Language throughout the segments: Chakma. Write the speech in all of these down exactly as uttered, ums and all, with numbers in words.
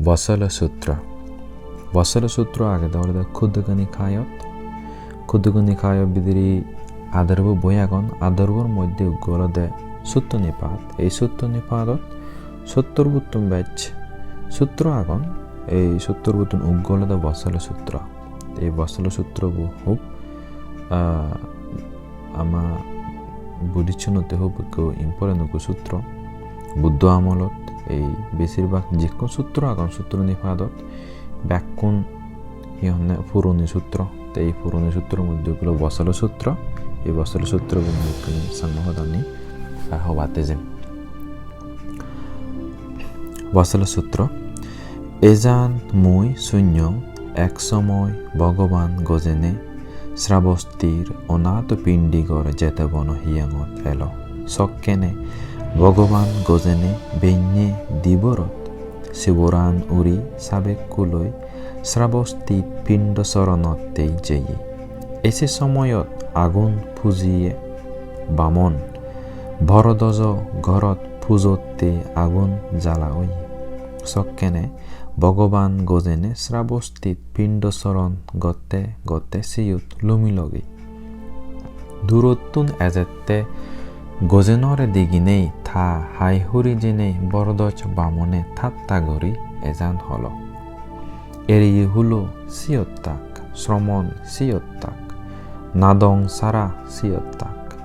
Vosala Sutra. Vosala Sutra agede olode Khudduka Nikayot. Khudduka Nikayo bidire adarbo boi agon, adarbo moddhe uggo olode Sutta Nipad. Ei Sutta Nipadot sottor bottun bej sutra agon. Ei sottor bottun uggo olode Vosala Sutra. Ei Vosala Sutra bo hub, ah, ama Buddhist-unotte hub ekko important ekko sutra. Buddho amolot ei besirbak jekkun sutra agon, Sutta Nipadot bekkun hi honne puroni sutra. Te ei puroni sutra moddhe uggo olode Vosala Sutra. Ei Vosala Sutra bo mui ekkani Changma hodani, ah, hobatte jem. Vosala Sutra. Ejan mui sunyong, ek somoy Bhogoban Gojene Srabostir Onathpindigor Jetobon hiyangot elo. Sokkene Bhogoban Gojene benne diborot siboran uri sabekkuloi Srabostit pindo soronottei jeye. Ese somoyot agun pujiye bamon Borodojo gorot pujotte agun jala oye. Sokkene Bhogoban Gojene Srabostit pindo soron gotte gotte siyot lumilogi. Durottun ejette Gojenore diginei ta hai huri jinei Borodoj bamone tatta guri ejan holo. Eriye hulo siyot tak, sromon siyot tak, nadong sara siyot tak.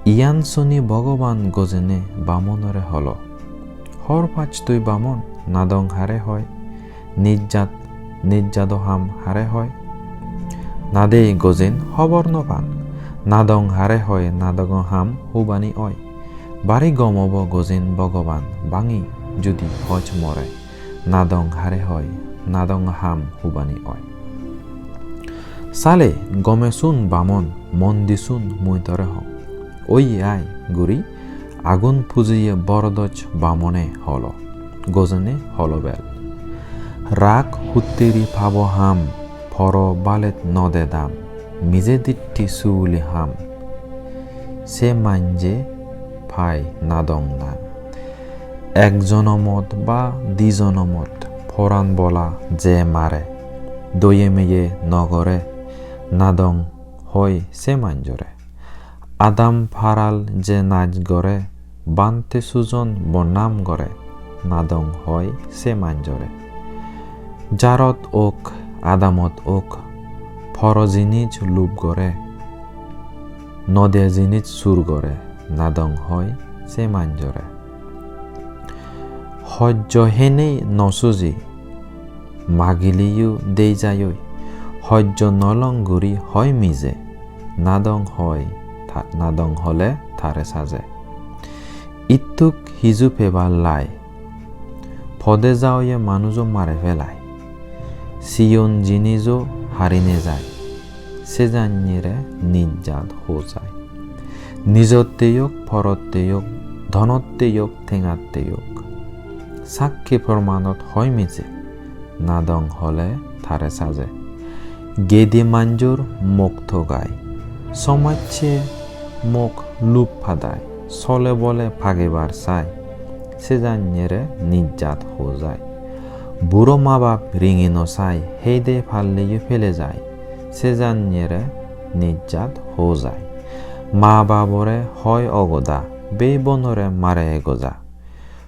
Iyan suni Bhogoban Gojene bamonore holo, "Hor pach tui bamon, nadong hare hoi, nijjat, nijjado ham hare hoi?" "Nadei Gojen, hobor no pan, nadong hare hoi, nadongo ham hubani oi. Bari gom obo Gojen Bhogoban bangi judi hoj more, nadong hare hoi, nadongo ham hubani oi." "Sale gome sun bamon, mon di sun mui tore hong. Oye ai," guri agun pujiye Borodoj bamone holo. Gojene holo bel. "Rak hutteri pabo ham, poro balet no dedam, mije ditti suli ham, se manje pai nadong dan. Ek jonomot ba di jonomot poran bola je mare, doye meye no gore, nadong hoi se manjore. Adam paral je naj gore, bante sujon bonam gore, nadong hoi se manjore. Jarot ok, adamot ok, poro jinich lub gore, node jinich sur gore, nadong hoi se manjore. Hojjo henei no suji, magileyo dei jayoi, hojjo no long guri hoi mije, nadong hoi ta-, nadong hole tare saje. Ittuk hiju pebar lai, pode jaoye manujo mare pelai, siyon jinijo hari nejai, se janyere nijjat hojai. Nijotte yok, porotte yok, dhonotte yok, tengatte yok, sakki promanot hoi mije, nadong hole tare saje. Gedi manjor mok togai, somacche mok lup padai, sole bole pagebar sai, se janyere nijjat hojai. Buro ma bap ringi no sai, heide palleyo pele jai, se janyere nijjat hojai. Ma babore hoi ogoda, bei bonore mare egoja,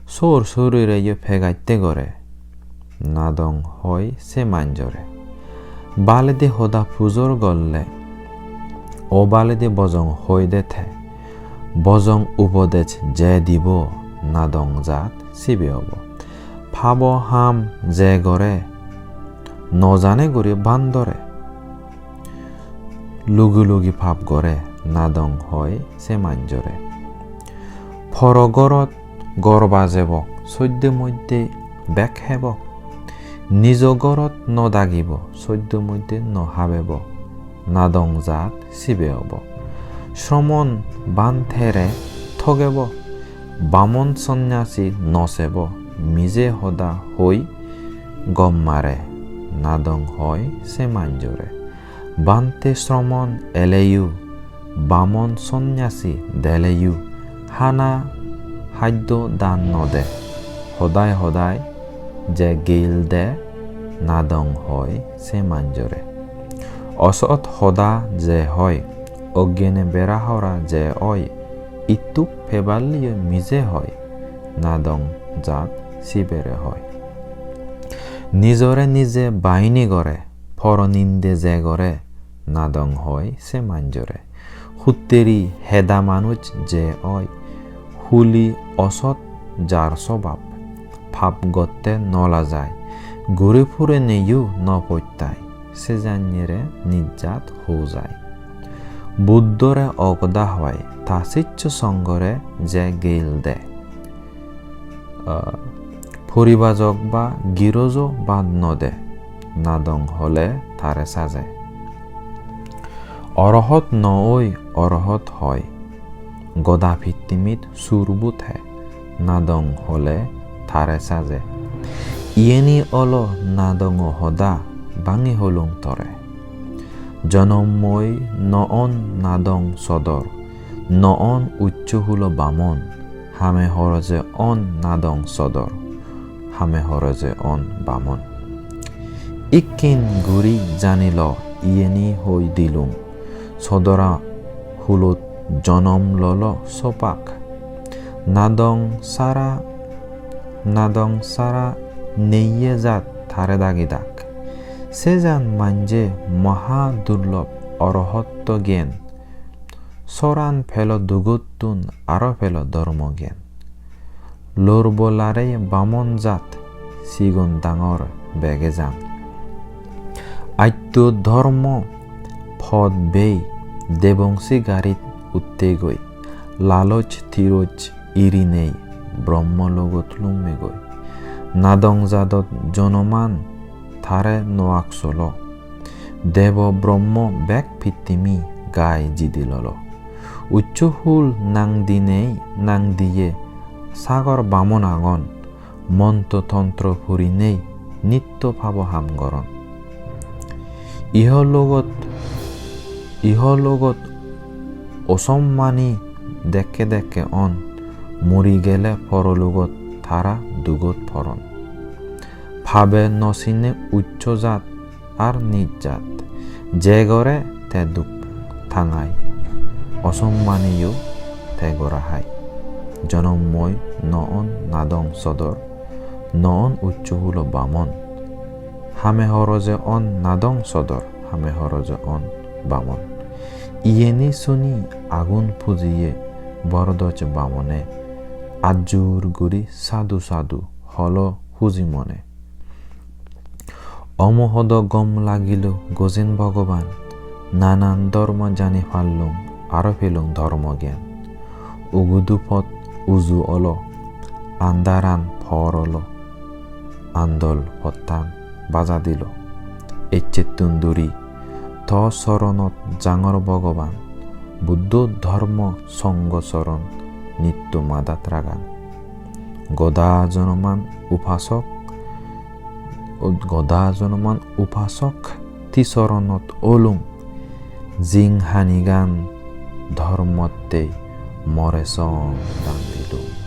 sor sorireyo pegatte gore, nadong hoi se manjore. Baledi hoda pujor golle, o baledi bojong hoi de te, bojong upodej je dibo, nadong jat sibe obo. Pabo ham je gore, no jane guri bandore, lugi lugi pap gore, nadong hoi se manjore. Poro gorot gor bajebo, soddo modde bek hebo. Nijo gorot no dagibo, soddo modde no habebo, nadong jat sibe obo. Sromon bantere togebo, bamon sonyasi no sebo, mije hoda hoi gom mare, nadong hoi se manjore. Bante sromon eleyo, bamon sonyasi deleyo, hana haddo dan no de, hodai hodai je gil de, nadong hoi se manjore. Osot hoda je hoi, oggene bera hora je oi, ittuk peballiyo mije hoi, nadong jat sibere hoi. Nijore nije bahini gore, poro ninde je gore, nadong hoi se manjore. Hutteri heda manuj je oi, huli osot jar sobab, pap gotte no lajai, guri pureneyo no pottai, se janyere nijjat hojai. Buddhore ogoda hoi, ta siccho songore je gil de. Ah, poribajok ba girojo bad no de, nadong hole tare saje. Orohot no oi, orohot hoi, goda pittimit surbu te, nadong hole tare saje. Iyeni olo nadongo hoda, bangi holung tore. Jonom moi no on nadong sodor, no on uccho hulo bamon, hame horoje on nadong sodor, hame horoje on bamon. Ikkin guri janilo, iyeni hoi dilung, sodora hulot jonom lolo sopak. Nadong sara, nadong sara neiye jat tare dagidak. Se jan manje maha durlob orohotto gyan. Soran pelo dugottun aro pelo dhormo gyan. Lorbo lareye bamon jat, sigon dangor bege jan. Atto dhormo pod bei, debongsi garit uttegoi. Laloj tiroj irinei, Brahmo logot lummegoi. Nadong jadot jonoman tare noak solo. Debo Brahmo bek pittimi gai jidi lolo. Uccho hul nang dinei, nang diye sagor bamon agon, montro tontro purinei nitto pabo ham goron. Iho logot, iho logot osommani dekke dekke on, muri gele porologot tara dugot poron. Pabe no sine uccho jat ar nij jat, je gore te duk tangai, osommaniyo te gora hai. Jonom moi no on nadong sodor, no on uccho hulo bamon. Hame horoje on nadong sodor, hame horoje on bamon. Iyeni suni agun pujiye Bordoj bamone, ajjur guri sadhu sadhu holo huji mone. Omohodo gom lagilo gojen Bhogoban, nanan dhormo jani pallung, aro pelung dhormo gyan. Ugudu pot uju olo, andaran por olo, andol pottan baja dilo. Ecchettun duri to soronot jangor Bhogoban, Buddho dhormo songho soron nitto madat ragan. Goda jonoman upasok, goda jonoman upasok ti soronot olung, jinghanigan dhormottei more song dan dilung.